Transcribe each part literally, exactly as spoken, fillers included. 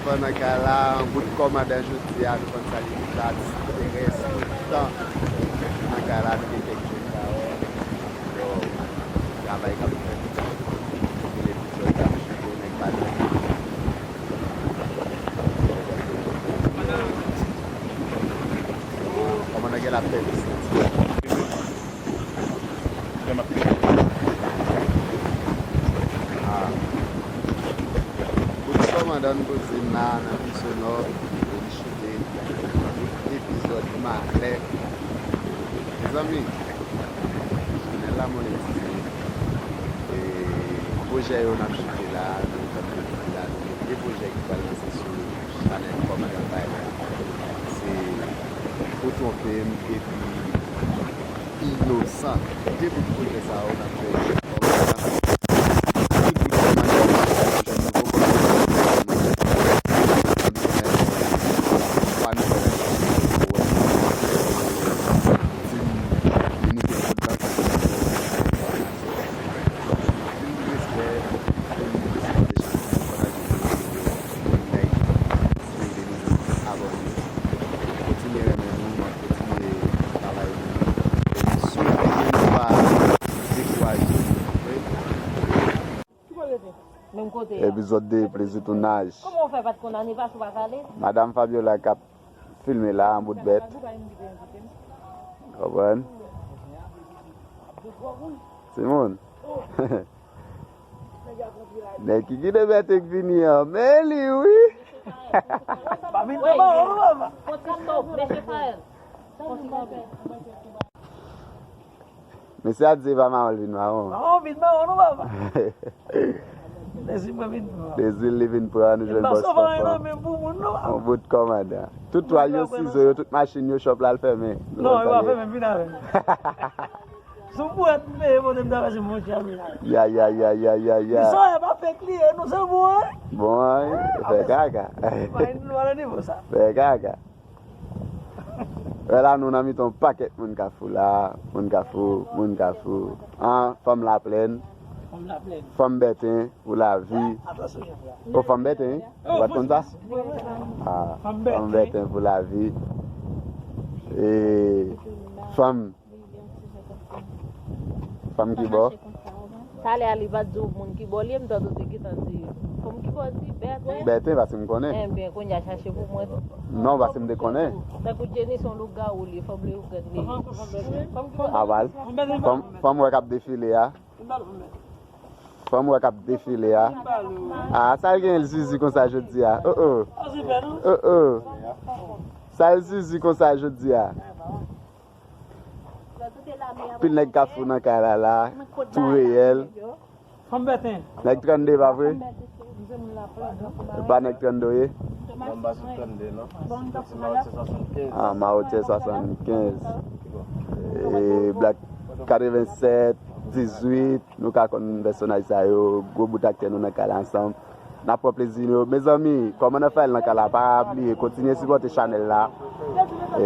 Nan kay la, yon bout kòmandan jodi a, nou konn sa li di la, ti terès, tout tan. Nan kay la, nou gen kèk jèn sa yo. Yo, travay k ap fèt. Gen epizòd k ap choute, nèg pa nan. Kòmandan gen la pè biznis. Ah. Bout kòmandan koze la nan Pisonò, li choute epizòd malè. Mezanmi, chanèl la monetize. E pwojè yo n ap choute la, nou t ap choute la, nou gen de pwojè ki pral lanse sou chanèl kòmandan bay la. Se Ou Twonpe M epi Inosan. De bout pwojè sa yo n ap fè kòmandan. Tout bout kòmandan yo, jèn nouvo kòmandan. Fami kòmandan. Tim Inite Fout la. Anpil respè, anpil respè, pataje videyo, like, suiv emisyon, abòne. Kontinye renmen nou, n ap kontinye travay nou. Emisyon nou pa dekouraje nou, oke? Ki bò l rete? Menm kote a. Epizòd de, plezi tounaj. Kòman w fè pa t konn ane pase w pa t ale? Madanm Fabiola k ap filme la, an bout bèt. Konprann? Timoun. Nèg ki kite bèt k vini an, men li wi. Pa vin nan bawon non, papa. Fon ti stop, mesye Fael. Fon ti kanpe. Mesye a di se pa mawon l vin mawon. Mawon vin mawon non, papa. Dezi mwen vin pran. Dezi li vin pran, nou jwenn bòs Fanfan. Yon bout kòmandan. Tout twal yo, sizo yo, tout machin yo, chòp la al fèmen. Non, yo pa fèmen, vin avè m. Sou bwèt m peye pote m travèse fwontyè Miray. Ya, ya, ya, ya, ya, ya. Misye pa fèk li ye, nou se bon, hein? Bon, hein? Fè kaka. Imajine nou nan nivo sa. Fè kaka. Wè la, nou nan mitan yon pakèt moun Kafou la. Moun Kafou, moun Kafou. An, fanm Laplèn. Fanm Laplèn. Fanm Bèten pou lavi. Atansyon, chèf la. O, fanm Bèten, wi. Ou pa t konn sa? Ah, fanm Bèten pou lavi. E fanm. Fanm ki bò? Talè a li pa t di w moun ki bò li ye, m tande w te gentan di fanm ki bò di Bèten. Bèten, paske m konnen. Enben, kounye a chache pou mwen. Non, paske m te konnen. Tankou Jenny se yon lougawou li ye, fanm li ou gad li ye. Aval. Fanm, fanm wè k ap defile a. Fanm wè k ap defile a. Ah, sa l gen l zizi konsa jodi a. Oh, oh. Oh, oh. Sa l zizi konsa jodi a. Pil nèg Kafou nan kay la la. Tou reyèl. Fanm Bèten. Nèg trannde pa vre? E pa nèg trannde w ye? Non, m pa sou trannde, non. Ti Mawotyè swasannkenz. Ah, Mawotyè swasannkenz. E Black katrevensèt, dizuit, nou ka konn pèsonaj sa yo, gwo bout aktè nou nan kay la ansanm. N ap pran plezi nou. Mezanmi, kòmandan Fael nan kay la, pa bliye, kontinye sipòte chanèl la. E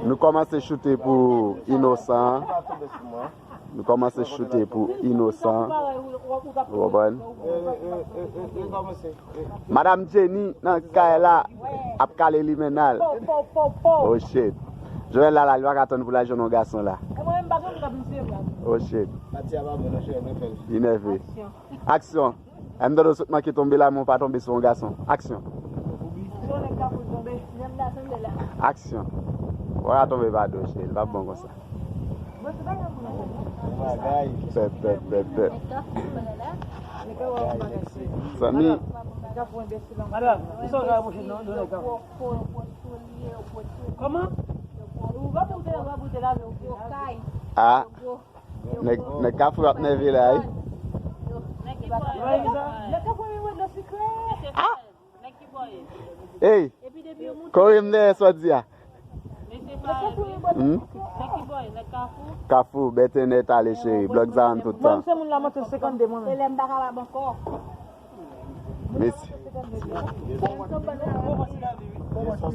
nou kòmanse choute pou Inosan. Nou kòmanse choute pou Inosan. Ou konprann? Madam Jenny nan kay la ap kale limennal. Oh shit. Joel la la, li pa ka tann pou l al jwenn yon gason la. Oh shit. Li nève. Aksyon. Ay, m tande w sot manke tonbe la, men w pa tonbe sou yon gason. Aksyon. Aksyon. Ou pa ka tonbe pa do, cheri, li p ap bon konsa. Pè, pè, pè, pè. Zanmi. Kòman? Ah. Nèg, nèg Kafou ap nève la, wi. Ah! Ey! Kore m dèyè sa w di a. Hmm? Kafou, bèt enèt ale cheri, blòk zarann tout tan. Mwen se moun la monte senkannde mwen menm. Mesi.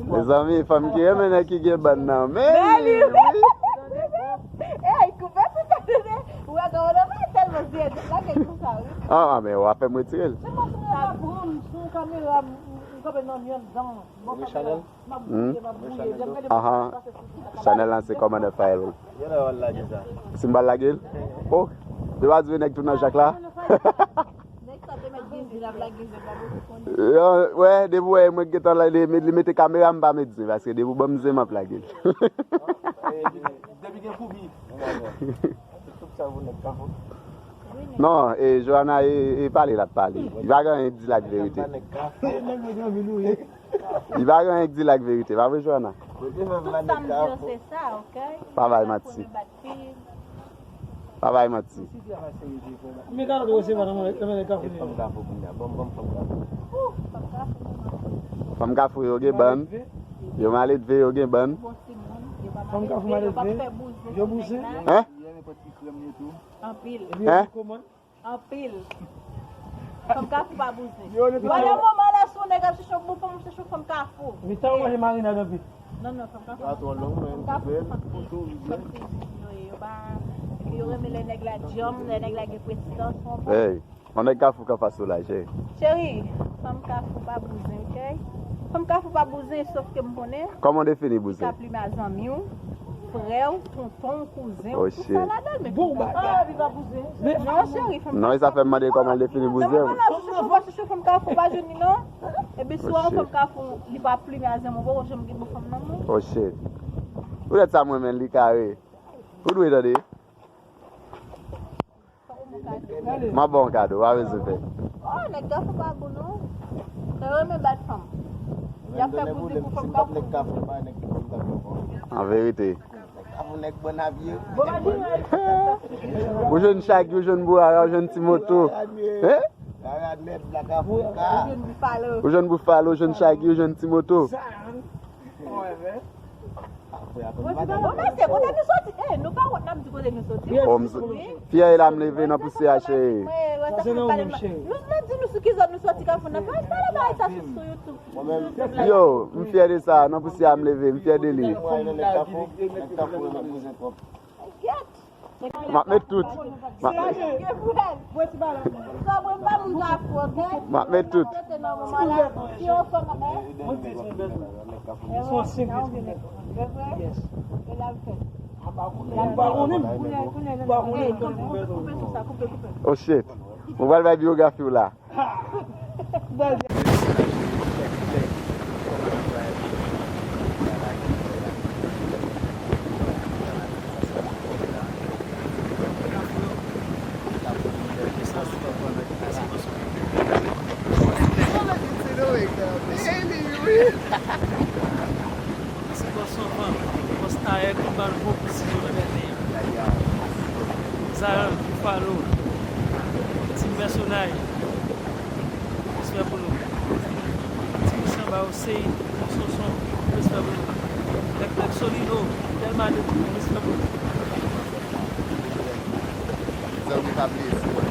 Mezanmi, fanm ki renmen nèg ki gen bann nan men li, wi. Ey, koupe pou sa, tande. Ou wè, gade, ou tèlman zye, la gen konsa, wi. Ah, ah, men w ap fè m retire l. Sa pran m sou kamera, m, m kanpe nan myann dan. Bon, kamera. M ap bouye, m ap bouye. Lè m gade Aha. Chanèl lan se Commander Fire. Kilè w al lage sa? Si m pral lage l? Oh, yo pa di nèg tou nan jak la? Nèg sa te mèt gen zen, l ap lage zen, pa bezwen konnen. Yo, wè, depi w wè mwen gentan la, li, li mete kamera, m pa met zen, paske depi w ban m zen, m ap lage l. Depi gen foubi. Tout sa pou nèg Kafou. Non, e Johanna, e, e pale l ap pale. Li pa gen anyen k di l ak verite. Li pa gen anyen k di l ak verite, pa vre, Johanna? Tout sa m di yo se sa, ok? Pa bay manti. Pa bay manti. Men ka yo resevwa nan men, nan men Kafou. Fanm Kafou kounye a. Bon, bon, fanm Kafou. Fanm Kafou yo gen bann. Yo maledve, yo gen bann. Fanm Kafou maledve. Yo bouzen. Hein? Anpil. Hein? Anpil. Fanm Kafou pa bouzen. Pandan moman la, si yon nèg ap chèche yon bon fanm, chèche yon fanm Kafou. Mitan ou manje marinad anpil. Non, non, fanm Kafou. Sa twò long, men. Fanm Kafou, fanm Kafou, fanm Kafou, yo ye, yo pa, epi yo renmen lè nèg la djanm, lè nèg la gen prezistans, ou konprann? Hey, yon nèg Kafou k anfas ou la, cheri. Cheri, fanm Kafou pa bouzen, ok? Fanm Kafou pa bouzen, sof ke m konnen. Kòman w defini bouzen? Ka plimen zanmi w, frè w, tonton w, kouzen w, tout sa ladan l, men bon bagay. Non, cheri, fanm Non, e sa fè m mande kòman l defini bouzen. Non, non, non, si fanm, si fanm Kafou pa jwenn li, non. Epi si w wè yon fanm Kafou, li pa plimen zanmi w, poko janm gen bon fanm nan men. Oh shit. Poutèt sa m renmen l, li kare. Ou dwe tande. M ap ba w kado, pa bezwen pè. Oh, nèg Kafou pa bon, non. Yo renmen bat fanm. Y ap fè bouzen pou fanm Kafou. An verite. Ou jwenn chagi, ou jwenn bwara, ou jwenn ti moto. Hein? Ou jwenn bifalo, ou jwenn chagi, ou jwenn ti moto. Bon, mesye, kote nou soti? Eh, nou pa wont n ap di kote nou soti. Fyè e la m leve nan pousyè a, cheri. Nou, nou di nou sou ki zòn nou soti, Kafou, nan pa pale bagay sa sou, sou YouTube. Yo, m fyè de sa, nan pousyè a m leve, m fyè de li. Gyèt. M ap met tout. M ap, m ap met tout. Oh shit. Mwen pral bay byografi w la. Se bòs anvan, bòs tayè, konba l bon pou sizo nan bèten an. Zaran, Bifalo, Tim Mèsonay, respè pou nou. Ti mesye anba yo, Seyid, Sonson, respè pou nou. Nèg, nèg Solino, Dèlma de, respè pou nou. Zanmi pa bliye sipòte.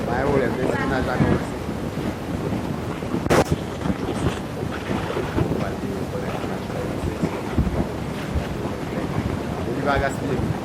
Pa gen pwoblèm, depi mennaj la kòmanse. Epi pa gaspiye.